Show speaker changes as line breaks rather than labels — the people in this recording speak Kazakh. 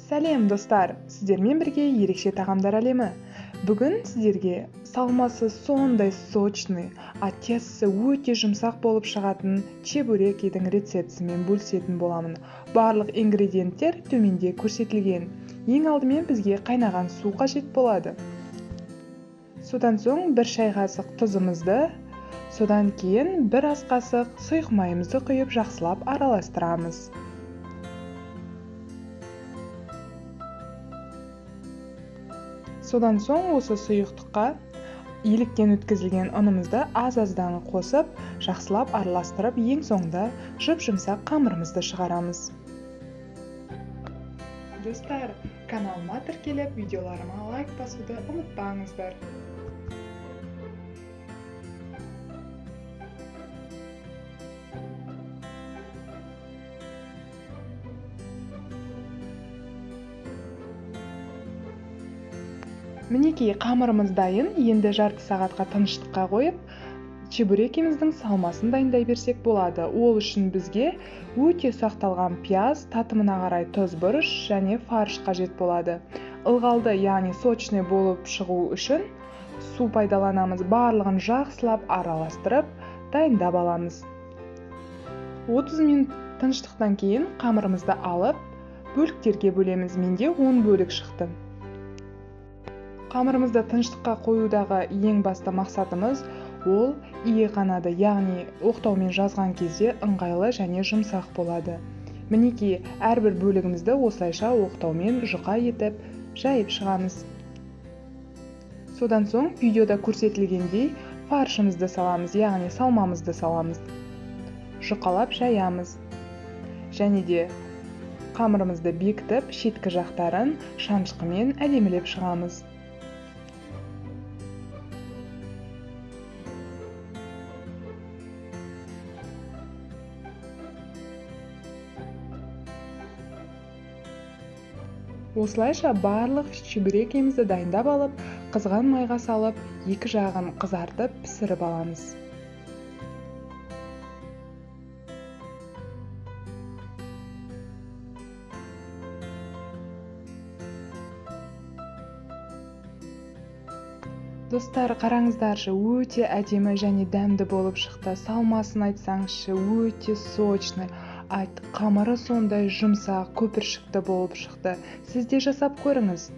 Сәлем, достар! Сіздермен бірге Ерекше тағамдар әлемі. Бүгін сіздерге салмасы сондай сочный, а тестасы өте жұмсақ болып шығатын чебурекидің рецептісімен бөлісетін боламын. Барлық ингредиенттер төменде көрсетілген. Ең алдымен бізге қайнаған су қажет болады. Содан соң 1 шай қасық тұзымызды, содан кейін 1 ас қасық сұйық майымызды құйып жақсылап араластырамыз. Содан соң осы сұйықтыққа еліктен өткізілген ұнымызды аз-аздан қосып, жақсылап араластырып, ең соңында жұп-жұмсақ қамырымызды шығарамыз. Достар, каналыма тіркеліп, видеоларыма лайк басуды ұмытпаңыздар. Мінекей, қамырымыз дайын. Енді жарты сағатқа тыныштыққа қойып, чебурекиміздің салмасын дайындай берсек болады. Ол үшін бізге өте ұсақталған пияз, татымына қарай тұз, бұрыш және фарш қажет болады. Ылғалды, яғни сочный болып шығу үшін су пайдаланамыз. Барлығын жақсылап араластырып, дайындап аламыз. 30 минут тыныштықтан кейін қамырымызды алып, бөліктерге бөлеміз. Менде 10 бөлік шықты. Қамырымызды тыныштыққа қоюдағы ең басты мақсатымыз ол иі қанады, яғни оқтаумен жазған кезде ыңғайлы және жұмсақ болады. Мінекей, әрбір бөлігімізді осылайша оқтаумен жұқа етіп жайып шығамыз. Содан соң видеода көрсетілгендей фаршымызды саламыз, яғни салмамызды саламыз. Жұқалап жаямыз. Және де қамырымызды бекітіп, шеткі жақтарын шанышқымен әдемілеп шығамыз. Осылайша барлық чебурекимізді дайындап алып, қызған майға салып, екі жағын қызартып пісіріп аламыз. Достар, қараңыздаршы, өте әдемі және дәмді болып шықты. Салмасын айтсаңызшы, өте сочный. Қамыры сондай жұмсақ, көпіршікті болып шықты. Сіз де жасап көріңіз.